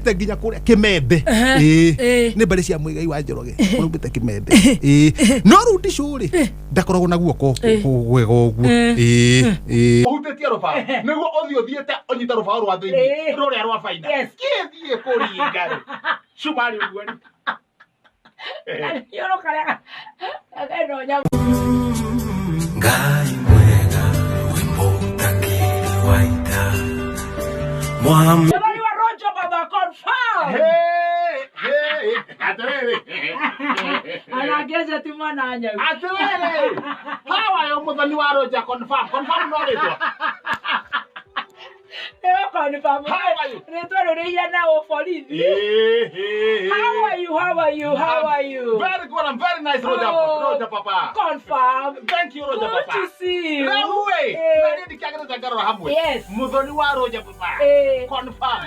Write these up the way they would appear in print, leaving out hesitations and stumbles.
Maumĩte nginya kũrĩa Kĩmende. Ĩĩ. Nĩ mbarĩ cia Mũigai wa Njoroge. Maumĩte Kĩmende. Ĩĩ. No rĩu ndicũ rĩ, ndakoragwo na guoko gwega ũguo. Ĩĩ. Ĩĩ. Ũhutĩtie rũbaũ nĩguo ũthiĩ ũthiĩte ũnyite rũbaũ rwa thĩinĩ rũrĩa rwa baina. Kĩthiĩ kũringa rĩ. Cumarĩ ũguo rĩ. Yoro karĩa kena nyamũ. Ngai mwega wĩ mũtangĩri wa ita Mwam Jamani wa Rojo baba confirm. Hey, hey, atĩrĩrĩ. Anangeza ti mwana nyau. Atĩrĩrĩ. Hawa yo mũthoni wa Roja confirm. Confirm no rĩtwa. Nĩwe confirm. How are you? Rĩtwa rĩrĩa na ũborithi. Hey, hey, hey. How are you? How are you? How are you? Very good and very nice, Roger, Oh. Roger Papa. Confirm. Thank you, Roger Good Papa. to see you. Rĩu ĩ, Eh. na niĩ ndikĩagĩrĩte ngarora hamwe. Yes. Mũthoni wa Roger Papa. Eh. Confirm.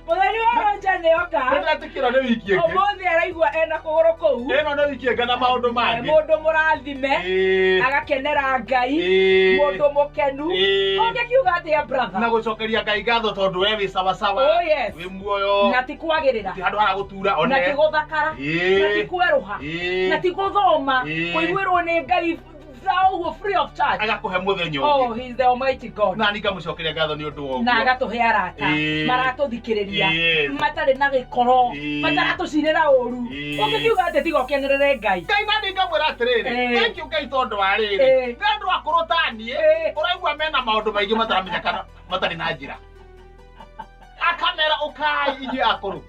Mũthoni wa Roja nĩoka. Nĩndetĩkĩra nĩ wiki ĩngĩ. Ũmũthĩ araigua ena kũgũrũ kũu. Ĩno nĩ wiki ĩngĩ na maũndũ mangĩ. Mũndũ mũrathime. Ĩĩ. Agakenera Ngai. Ĩĩ. Mũndũ mũkenu. Ĩĩ. Ũngĩkiuga atĩa brother? Na gũcokeria Ngai ngatho tondũ we wĩ sawasawa. Oh, yes. Wĩ muoyo. Na ti kwagĩrĩra. Ti handũ haragũtura one. Na ti gũthakara. Ĩĩ. Na ti kwerũha. Ĩĩ. Na ti gũthoma. Ĩĩ. Kũiguĩrwo nĩ Ngai tha ũguo free of charge. Agakũhe mũthenya Oh, ũngĩ. he is the almighty God. Na niĩ ngamũcokeria ngatho nĩ ũndũ wa ũguo. Na agatũhe arata Ĩĩ. maratũthikĩrĩria Yes. matarĩ na gĩkoro Ĩĩ. mataratũcirĩra ũru. Ĩĩ. Ũngĩkiuga atĩ tiga ũkenerere Ngai. Ngai na niĩ ngamwĩra atĩrĩrĩ, Ĩĩ. thank you Ngai tondũ wa rĩrĩ. Ĩĩ. Nĩ andũ akũrũ ta niĩ, Ĩĩ. ũraigua mena maũndũ maingĩ mataramenya kana matarĩ na njĩra. Akamera ũkai inyuĩ akũrũ.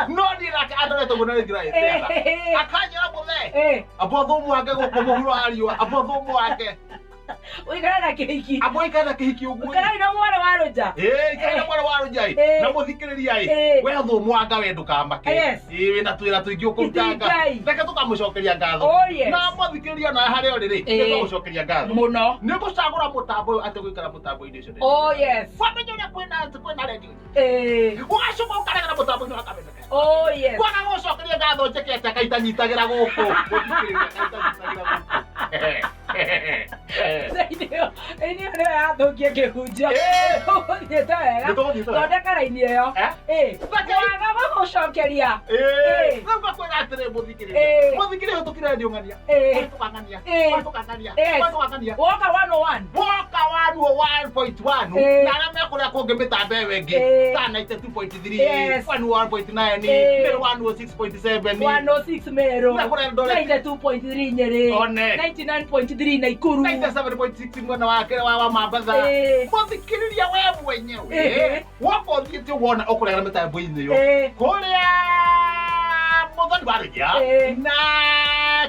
No niĩ nake andorete ũguo na rĩngira ĩtĩaga. Ĩĩ. Akanjĩra mũthee, Ĩĩ. amba thũmũ wake gũkũ mũhuro wa riũa, amba thũmũ wake. Ũikare na kĩhiki. Amba ũikare na kĩhiki ũguo. Ũikare na mwana wa Roja. Ĩĩ, ikara na mwana wa Rũnjai Ĩĩ. na mũthikĩrĩria ĩ Ĩĩ. we thũmwanga we ndũkamake Yes. Ĩĩ, wĩna twĩra tũingĩ ũkũrutanga Itingai. reke tũkamũcokeria ngatho Oh, yes. na mũthikĩrĩria onawe harĩa ũrĩ rĩ Ĩĩ. nĩtũgũcokeria ngatho Mũno. nĩ gũcagũra mũtambo ũyũ atĩ gũikara mũtambo-inĩ ũcio Oh, yes. wamenya ũrĩa kwĩna redio Ĩĩ. ũgacoka ũkaregera mũtambo-inĩ wa kameme Oh, yes. kwaga gũcokeria ngatho njĩke atĩa kaitanyitagĩra gũkũ mũthikĩrĩria kaitanyitagĩra gũkũ Thĩinĩ ĩyo nĩyo yathũkia kĩhunjio. Ĩĩ. Tũgũthiĩte wega. Nĩtũgũthiĩte wega. Thondeka raini ĩyo. Eh? Ĩĩ. Waga gũgũcokeria. Ĩĩ. Rĩu ngakwĩra atĩrĩ mũthikĩrĩria. Ĩĩ. Mũthikĩrĩria hĩtũkĩra redio ng'ania. Ĩĩ. Tũkang'ania. Ĩĩ. Tũkang'ania. Yes. Tũkang'ania. Woka 101. Woka 101.1 Ĩĩ. na arĩa me kũrĩa kũngĩ mĩtambo ĩyo ĩngĩ Ĩĩ. ta 92.3, Yes. 101.9, Ĩĩ. Meru 106.7. 106 Meru. Na kũrĩa Eldoret. 92.3 Nyeri. One. 99.3 Nakuru. 97.6 mwena wa wa Mambatha. Ĩĩ. Mũthikĩrĩria we mwenyewe Ĩĩ. woka ũthiĩte wona ũkũregera mĩtambo-inĩ ĩyo Ĩĩ. kũrĩa mũthoni wa rĩgia Ĩĩ. na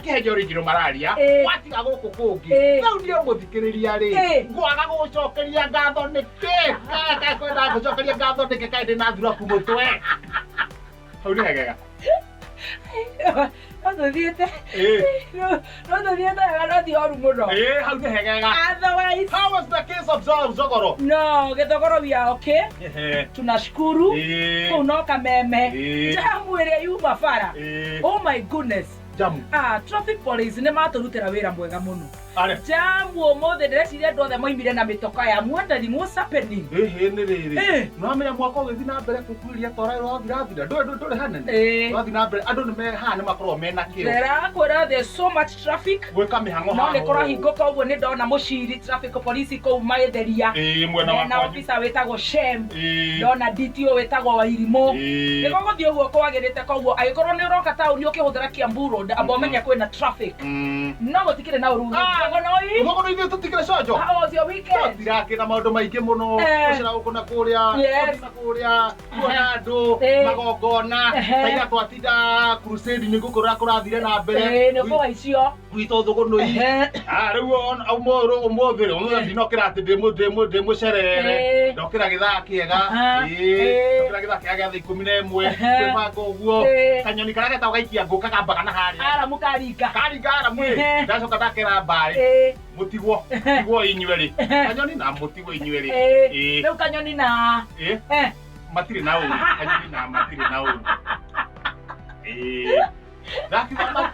kĩhenjo rĩngĩ mararia Ĩĩ. watiga gũkũ kũngĩ Ĩĩ. rĩu niĩ mũthikĩrĩria rĩ Ĩĩ. ngwaga gũgũcokeria ngatho nĩkĩ Kaĩ kwenda gũcokeria ngatho nĩkĩ kaĩ ndĩ na thuraku mũtwe hau nĩ hegega No tũthiĩte. Ĩĩ. No tũthiĩte wega no ti horu mũno. Ĩĩ, hau nĩ hegega. Otherwise, How was the case of Zogoro? no, Gĩthogoro we are okay. Ehe. Tunashukuru. Ĩĩ. Kũu no kameme. Ĩĩ. Jamu ĩrĩa yuma bara. Ĩĩ. Oh my goodness. Jamu. Ah, traffic police nĩ matũrutĩra wĩra mwega mũno. Are. Jamu ũmũthĩ ndĩreciria andũ othe moimire na mĩtoka ya wondering what's happening. Ĩhĩ nĩ rĩrĩ. Ĩĩ. Nĩwamenya mwaka ũgĩthiĩ na mbere kũkuhĩrĩria ta ũrĩa ũrathirathira. Ndũrĩ hanene. Ĩĩ. Ũrathiĩ na mbere andũ nĩ haha nĩ makoragwo mena kĩo. Ndĩrakwĩra there's so much traffic. Gwĩka mĩhang'o No haha nĩ ũũ. kũrahingũka ũguo nĩ ndona mũciri traffic police kũu magĩtheria. Ĩĩ mwena wa Mena kwanyu. officer wĩtagwo Shem. Ĩĩ. Ndona DTO wĩtagwo Wairimũ. Ĩĩ. Nĩguo gũthiĩ ũguo kwagĩrĩte koguo angĩkorwo nĩ ũroka taũni ũkĩhũthĩra Kiambu Road amba ũmenye kwĩna traffic. No gũtikĩrĩ na ũru. Ah. Thũgũnoi. Thũgũnoi ithuĩ tũtikĩrĩ conjo. How was your weekend? Tũtirakĩra maũndũ maingĩ mũno. Eh. Gũcera gũkũ na kũrĩa. Yes. Gũthiĩ na kũrĩa. Kuona andũ. Eh. Magongona. Ehe. Ta ira twatinda crusade nĩ gũkũ kũrathire na mbere. Ĩĩ nĩ kũhaicio. Gwitũ Thũgũnoi. Ehe. Ah, rĩu ũmũthĩ rĩ, ũmũthĩ ndinokĩra atĩ ndĩ mũcerere. Ĩĩ. Ndokĩra gĩthaa kĩega. Aha. Ĩĩ. Ĩĩ. Ndokĩra gĩthaa kĩega gĩa thaa 11. Ehe. Kwĩbanga ũguo. Ĩĩ. Kanyoni karĩa getagwo gaikia ngũ kagambaga na harĩa. Aramu karinga. Karinga aramu ĩ. Ehe. Ndacoka ndakera mbaĩ. Ĩĩ. Mũtigwo. Tigwo inyuerĩ. Kanyoni na mũtigwo inyuerĩ. Ĩĩ. Ĩĩ. Rĩu kanyoni na Ĩĩ. eh. Matirĩ na ũru. Kanyoni na matirĩ na ũru. Ĩĩ. Ndakiuga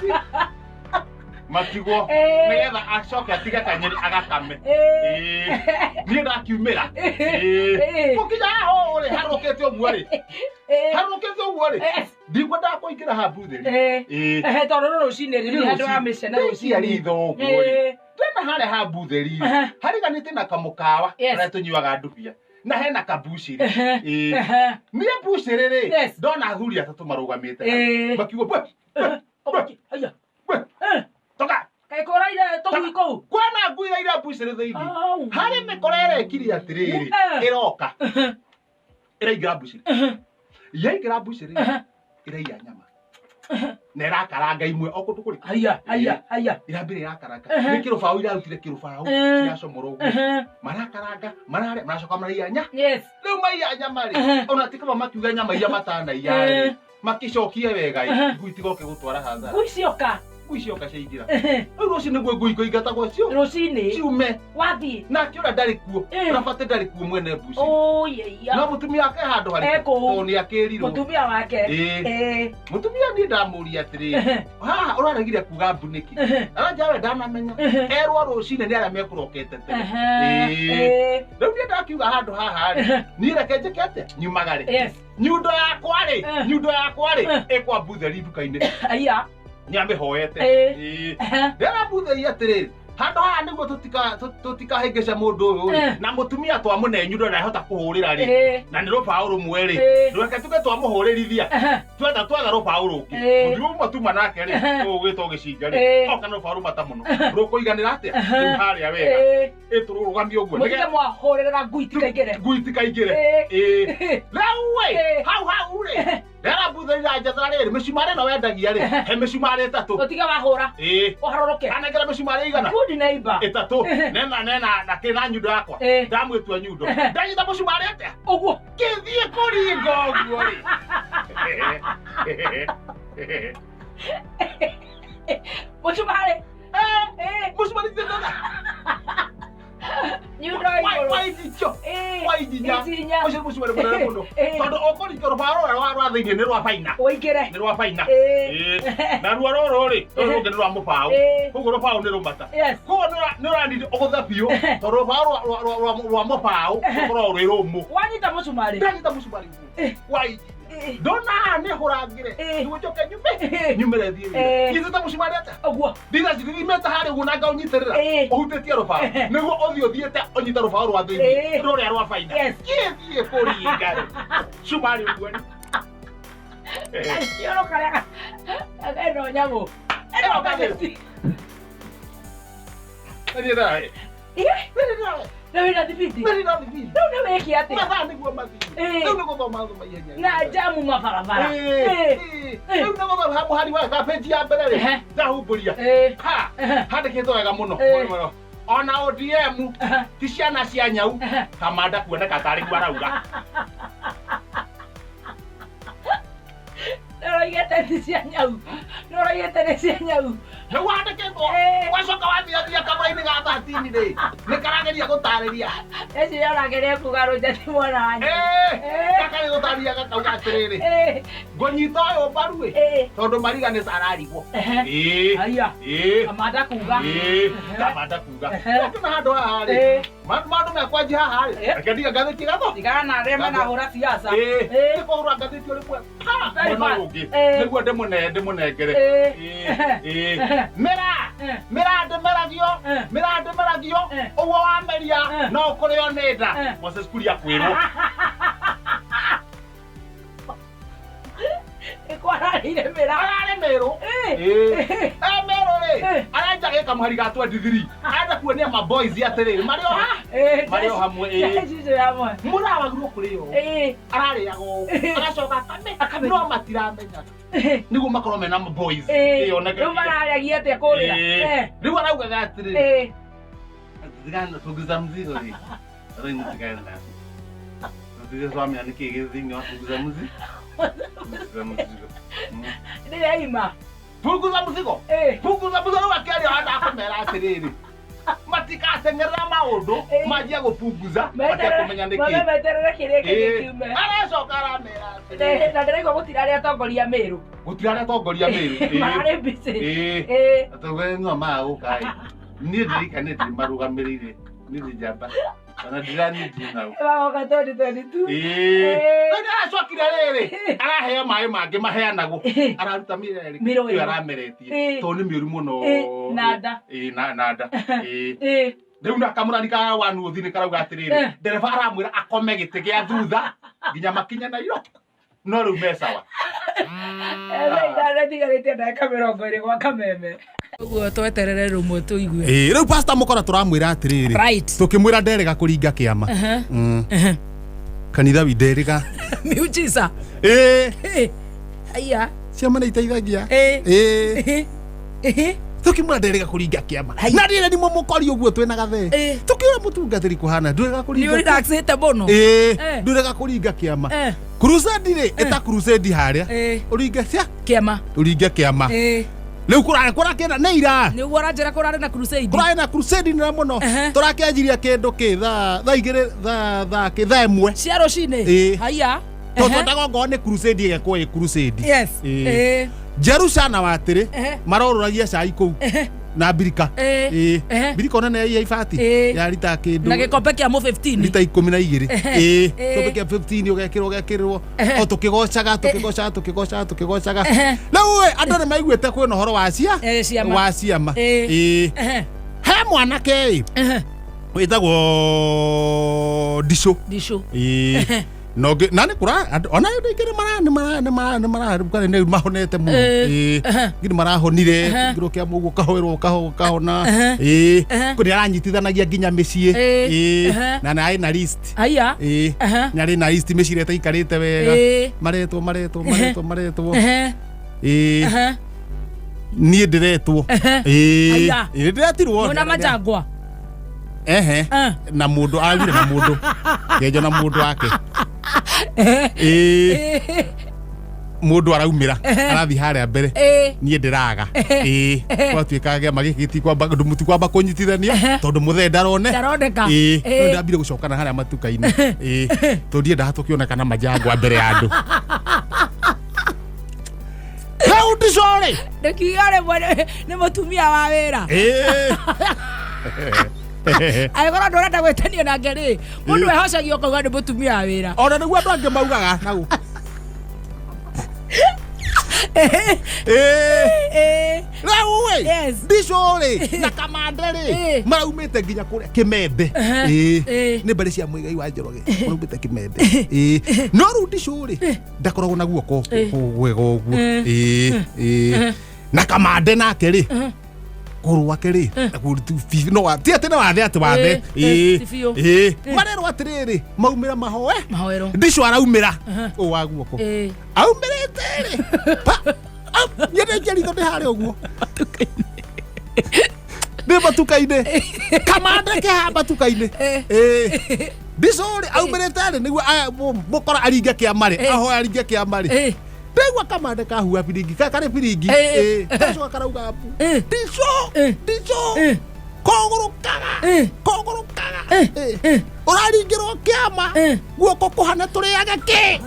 Matigwo. Eh. Nĩgetha acoke atige kanyeri agakame. Eh. Ĩĩ. Niĩ ndakiumĩra. Eh. Ĩĩ. Gũkinya haha ũũ rĩ, harũkĩte ũguo rĩ. Eh. Harũkĩte ũguo rĩ. Yes. Ndikwendaga kũingĩra haha mbuthĩri. Eh. Ĩĩ. Eh, tondũ rũ rũcinĩ rĩ, nĩ handũ ha mĩcene Rũcinĩ rũcinĩ. ritho ũguo rĩ. Eh. Twena harĩa ha mbuthĩri rĩ, Aha. hariganĩte na kamũkawa Yes. karĩa tũnyuaga ndubia na hena kambucĩrĩ. Ehe. Ĩĩ. Ehe. Niĩ mbucĩrĩ rĩ, Yes. ndona athuri atatũ marũgamĩte hau. Ĩĩ. Makiuga bwe, bwe, Ũgaki- aya. bwe, Eh. toka. Kaĩ kũraire tũgui kũu? Kwĩna ngui iraire mbucĩrĩ thĩinĩ. Au. Harĩ mĩkora ĩrekire atĩrĩrĩ, Eh. ĩroka. Ĩraingĩra mbucĩrĩ. Yaingĩra mbucĩrĩ, Ehe. ĩraiya nyama. Na ĩrakaranga imwe o kũndũ kũrĩ. Haya, haya, haya. Irambire ĩrakaranga. Ehe. Nĩ kĩrũbaũ irarutire kĩrũbaũ Eh. ciracomora ũguo. Ehe. Marakaranga, mararĩa, maracoka maraiya nya. Yes. Rĩu maiya nyama rĩ, Ehe. ona ti kaba makiuga nyama iria matanaiya Eh. rĩ, makĩcokie wega ĩ, Ehe. ngui itigoke gũtwara hathara. Ngui cioka. Ngui cioka ciaingĩra. Ehe. Rĩu rũciũ nĩguo ngui ikũingatagwo cio Rũcinĩ. ciume. Wathiĩ. Nake ũrĩa ndarĩ kuo, Eh. Rabate ndarĩ kuo mwene mbuci. Oh, yeia. No mũtumia wake handũ harĩkũ? Eh, kũu. Tondũ nĩ akĩrirwo. Mũtumia wake. Ĩĩ. Eh. Mũtumia niĩ ndamũria atĩrĩrĩ, Ehe. haha ũraregire kuga mbu nĩkĩ? Ehe. Aranja we ndanamenya. Ehe. Erwo rũcinĩ nĩ arĩa mekũrokete tene. Ehe. Ĩĩ. Eh. Rĩu niĩ ndakiuga handũ haha rĩ, Ehe. niĩ reke njĩke atĩa? Nyumagare. Yes. Nyundo yakwa rĩ, Eh. nyundo yakwa rĩ, Eh. ĩkwa mbutheri nduka-inĩ. Aya. Nĩamĩhoete. Eh. Ĩĩ. Ehe. Ndĩra mbutheri atĩrĩrĩ, handũ haha nĩguo tũtikahĩngĩce mũndũ ũyũ rĩ, Eh. na mũtumia twamũne nyundo ndahota kũhũrĩra rĩ, Eh. na nĩ rũbaũ rũmwe rĩ, Eh. rweke tuge twamũhũrĩrithia Ehe. twetha twetha rũbaũ rũngĩ Eh. mũthuri ũmwe tuma nake rĩ Ehe. ũyũ ũgĩtwo gĩcinga rĩ Eh. oka na rũbaũ rũmata mũno rũkũiganĩra atĩa Ehe. rĩu harĩa wega Eh. ĩtũrũgamie ũguo Mũtige mwahũrĩrĩra ngui tikaingĩre. ngui tikaingĩre Eh. ĩĩ rĩu ĩ Eh. hau hau rĩ rĩra mbuthĩri ranjethera rĩrĩ mĩcumarĩ ĩno wendagia rĩ he mĩcumarĩ ĩtatũ Ũtige wahũra. ĩĩ Ũharũrũke. anengera mĩcumarĩ igana Good neighbor. ĩtatũ Ehe. nena nena na kĩ na nyundo yakwa Eh. ndamwĩtua nyundo Ehe. ndanyita mũcumarĩ atĩa Ũguo. kĩthiĩ kũringa ũguo rĩ Mũcumarĩ. Eh, Eh. mũcumarĩ ti Nyundo igũrũ. waijicho Eh. waijinya Ijinya. ũcio nĩ mũcumarĩ mũnene mũno Eh. tondũ ũkũringa rũbaũ rũrĩa rwa thĩinĩ nĩ rwa baina Ũingĩre. nĩ rwa baina Eh. Ĩĩ. naruo rũrũ rĩ rũrũ rũngĩ nĩ rwa mũbaũ Eh. koguo rũbaũ nĩ rũmata Yes. koguo nĩ ũranindi ũgũtha biũ tondũ rũbaũ rwa mũbaũ rũkoragwo rwĩ rũmũ Wanyita mũcumarĩ. ndanyita mũcumarĩ ũguo Eh. waijinya Eh. ndona haha nĩ hũrangĩre Eh. nĩguo njoke nyume Eh. nyumĩre thiĩ wĩra Eh. nyitĩte mũcumarĩ atĩa Ũguo. ndithacithimĩte harĩa ũguo na ngaũnyitĩrĩra Eh. ũhutĩtie rũbaũ Eh. nĩguo ũthiĩ ũthiĩte ũnyite rũbaũ rwa thĩinĩ Eh. rũrĩa rwa baina Yes. kĩthiĩ kũringa rĩ cumarĩ ũguo rĩ Kacioro karĩa ĩno nyamũ. Ĩno Ĩno ngathĩti. Niĩ ndĩrahe. Ĩ. Niĩ ndĩrahe. Rĩu wĩna thibiti. Niĩ ndĩra thibindi. Rĩu nĩ wĩke atĩa? Mathaa nĩguo mathiĩ. Eh. Rĩu nĩ gũthoma thoma ihenya. Na jamu mabarabara. Eh. Eh. Eh. Rĩu nĩ gũthoma ha mũhari wa ka page ya mbere rĩ Ehe. ndahumbũria. Eh. Ha. Ehe. Handĩkĩtwo wega mũno. Eh. Ona ODM Ehe. ti ciana cia nyau Ehe. kamanda kuoneka tarĩ guo arauga. Nĩũroigĩte nĩ cia nyau. Nĩũroigĩte nĩ cia nyau. Rĩu wandĩkĩtwo Eh. wacoka wathiathia kamũra-inĩ ga 13 rĩ nĩ karageria gũtarĩria. Eciria ũrageria kuga Rũnja ti mwana wa nyau. Eh. Eh. Gakarĩ gũtarĩria gakauga atĩrĩrĩ Eh. ngũnyita ũyũ mbaru ĩ Eh. tondũ mariga nĩ ararigwo. Ehe. Ĩĩ. Haya. Ĩĩ. Kamanda kuga. Ĩĩ. Kamanda kuga. Ehe. Lakini handũ haha rĩ Eh. maũndũ mekwanjia haha rĩ Eh. reke ndige ngathĩti gatho. Tigana na arĩa menahũra siasa. Ĩĩ. Eh. Nĩ kũhũra ngathĩti ũrĩ mwe. Very Mwena fast. ũyũ ũngĩ. Eh. Nĩguo ndĩmũnengere. Eh. Ĩĩ. Ĩĩ. Ehe. Mĩra. Eh. Mĩra ndĩmeragio. Eh. Mĩra ndĩmeragio. Eh. Ũguo wameria Eh. no ũkũrĩo nĩ nda. Eh. Moses Kuria kwĩrwo. Ĩkwararĩire mĩra. Ararĩ Mĩrũ. Eh. Ĩĩ. E Mĩrũ rĩ Eh. arenja gĩka mũhari ga 23 arenda kuonia maboys atĩrĩrĩ marĩ o ha Eh. marĩ o hamwe ĩĩ. Jesu hamwe. Mũrawagirwo kũrĩo Eh. ararĩaga ũũ agacoka akame Akame. no matiramenya Eh. nĩguo makorwo mena maboys Eh. Ĩĩ, oneke Rĩu marariagia atĩa kũrĩa? Ĩĩ. Eh. Rĩu araugaga atĩrĩrĩ Eh. tigana punguza mzigo rĩ rĩu tigana Tutige swamenya nĩkĩĩ gĩ thĩinĩ wa punguza mzigo punguza mzigo Ndĩreima. punguza mzigo Eh. punguza mzigo rĩu akĩaria handũ akũmera atĩrĩrĩ Matikateng'erera maũndũ manjia gũpunguza matekũmenya nĩkĩ. Meterere kĩrĩa kĩngĩ kiume. Aracoka aramera atĩrĩrĩ. Na ndĩraigua gũtirarĩ atongoria Mĩrũ. Gũtirarĩ atongoria Mĩrũ. Mararĩ busy. Atongoria nĩo magũka ĩ. Niĩ ndirikane ndĩ marũgamĩrĩire. Niĩ ndĩ njamba. Ona ndiranyitie nao. Magoka 2022. Nĩ aracokire rĩrĩ araheo maĩ mangĩ maheanagwo araruta mĩrĩ ĩyo arameretie tondũ nĩ mĩũru mũno na nda. Na nda. Rĩu na kamũrani ka wanuthi nĩ karauga atĩrĩrĩ ndereba aramwĩra akome gĩtĩ gĩa thutha nginya makinya Nairobi no rĩu me sawa. Thaa itigarĩte ndagĩka 20 gwa kameme. Ũguo tweterere rũmwe tũigue. Rĩu Pastor Mũkora tũramwĩra atĩrĩrĩ. Tũkĩmwĩra nderĩga kũringa kĩama. Kanitha wi nderĩga. Miujiza. Aya. Ciama nĩ iteithagia. Tũkĩmwĩra nderĩga kũringa kĩama. Na rĩrĩ nĩ mũmũkori ũguo twĩna gathee. Tũkĩũra mũtungatĩri kũhana ndũrega kũringa. Nĩ ũrelaxĩte mũno. Ndũrega kũringa kĩama. Crusade rĩ ĩta crusade harĩa. Ũringe cia kĩama. Ũringe kĩama. Rĩu kũrakĩenda nĩ ira. Nĩguo ũranjĩra kũrarĩ na crusade. Kũrarĩ na crusade nene mũno. Tũrakĩanjirie kĩndũ kĩ thaa igĩrĩ thaa kĩ thaa ĩmwe. Cia rũcinĩ. Haiya. Tondũ twendaga ongorwo nĩ crusade ĩgekwo ĩ crusade. Yes. Jerusha na watĩrĩ marorũragia cai kũu na mbirika. Mbirika ona nĩ ya ibati ya rita kĩndũ. Na gĩkombe kĩa mũ 15. Rita 12. Gĩkombe kĩa 15 ũgekĩrwo ũgekĩrwo. O tũkĩgocaga tũkĩgocaga tũkĩgocaga tũkĩgocaga. Rĩu andũ nĩ maiguĩte kwĩna ũhoro wa ciama. Wa ciama. He mwanake wĩtagwo Ndicũ. Ndicũ. No na nĩ kũra ona andũ aingĩ nĩ mara nĩ mahonete mũno. Nĩ marahonire kĩro kĩa mũguo kahoerwo kahona. Kũrĩ aranyitithanagia nginya mĩciĩ. Na nĩ arĩ na list. Aya. Nĩ arĩ na list mĩciĩ ĩrĩa ĩtaikarĩte wega. Maretwo maretwo maretwo maretwo. Niĩ ndĩretwo. Ndĩretirwo. Mwĩna majangwa. Ehe. Na mũndũ araugire na mũndũ. Ngenjo na mũndũ wake. Mũndũ araumĩra arathiĩ harĩa mbere niĩ ndĩraga. Gwatuĩka kĩama gĩkĩ mũtikwamba kũnyitithania tondũ mũthee ndaroneka. No ndambire gũcokana harĩa matuka-inĩ. Tondũ ndiendaga tũkĩonekana majangwa mbere ya andũ. Rĩu ndicũrĩ. Ndũkiuga rĩmwe nĩ mũtumia wa wĩra. Angĩkorwo ndũrenda gwĩtanio nake rĩ, mũndũ ehocagia ũkauga nĩ mũtumia wa wĩra. Ona nĩguo andũ angĩ maugaga nau. Rĩu ĩ Ndicũ rĩ na Kamande rĩ maraumĩte nginya kũrĩa Kĩmembe. Nĩ mbarĩ cia Mũigai wa Njoroge maraumĩte Kĩmembe. No rĩu Ndicũ rĩ ndakoragwo na guoko gwega ũguo. Na Kamande nake rĩ kũrũ wake rĩ no ti atĩ nĩ wathe atĩ wathe. Marerwo atĩrĩrĩ maumĩra mahoe Ndicũ araumĩra ũũ wa guoko aumĩrĩte rĩ nyendete ritho ndĩ harĩa ũguo ndĩ matuka-inĩ Kamande keha matuka-inĩ. Ndicũ rĩ aumĩrĩte rĩ nĩguo mũkora aringe kĩama rĩ ahoe aringe kĩama rĩ Ndĩgua Kamande kahua biringi karĩ biringi. Gacoka karauga mbu. Ndicũ Ndicũ kogũrũkaga kogũrũkaga ũraringĩrwo kĩama guoko kũhana tũrĩage kĩ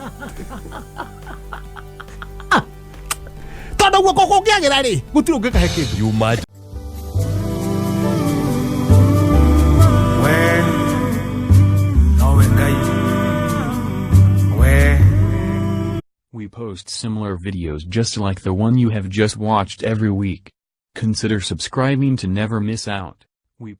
tondũ guoko kũngĩagĩra rĩ gũtirĩ ũngĩkahe kĩndũ. We nowe Ngai we. We post similar videos just like the one you have just watched every week. Consider subscribing to never miss out. We